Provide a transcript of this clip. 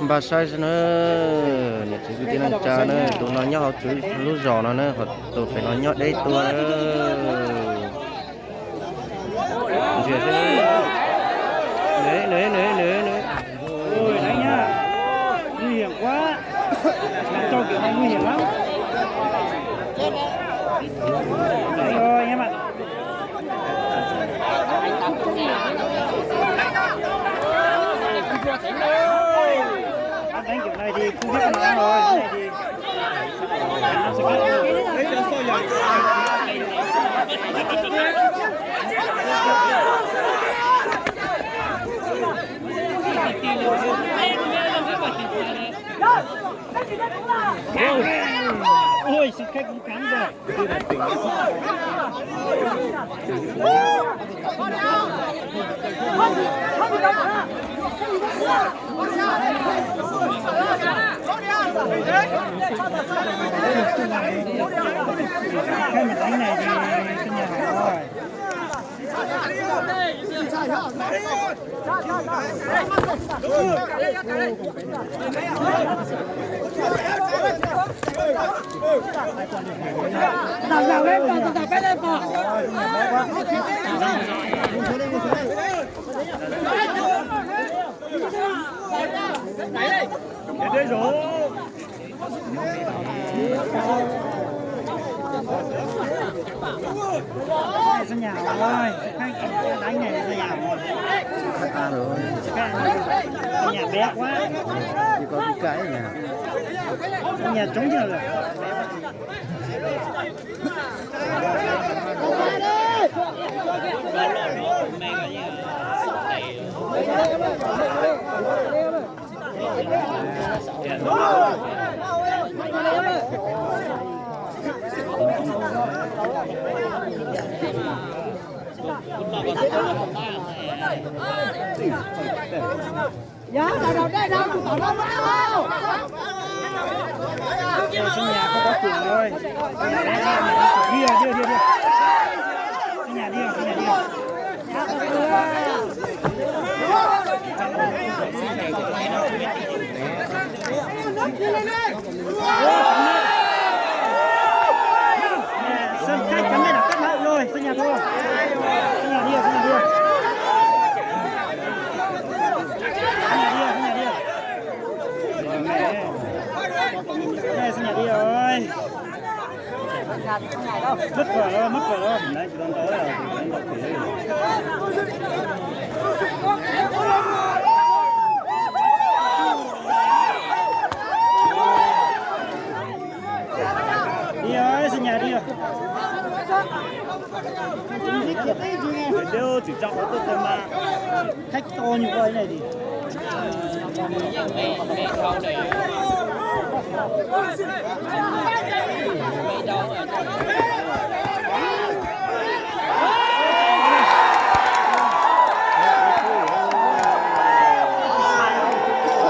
Npaj saib xwb na, niam txiv kwv tij neej tsa na, tus no nyob hauv tsev lub zos no na, ho tus pem no nyob deb tuaj na. Ntsia xwb na. Nws, nws, nws, nws, nws. Ui, đấy nha. Nguy hiểm quá. Làm trâu kiểu này nguy hiểm lắm. Đấy rồi, anh em ạ. Đánh kiểu này thì không biết con nào rồi, cái này thì Ôi, sao khách cũng thắng rồi. Cái mà đánh này thì tôi nhờ hỏi rồi. Sao nhà ơi, đánh này sao nhà ơi. Nhà bé quá. Nhà trống như là Xi Nhà không có quyền rồi. Đi rồi, đi rồi, đi rồi. Xi Nhà đi rồi, Xi Nhà đi rồi. Sân khách chấm này là các bạn rồi, Xi Nhà thua. Xi Nhà đi rồi, Xi Nhà đi rồi. Xi Nhà đi rồi, Xi Nhà đi rồi. Ê, sao nhà đi rồi. Mất vợ rồi, mất vợ rồi. Nãy chị đang nói là chị đang đọc kỹ. Đi rồi, sao nhà đi rồi. Nếu chỉ trong có tôi tôi mà. Khách to như vậy này thì.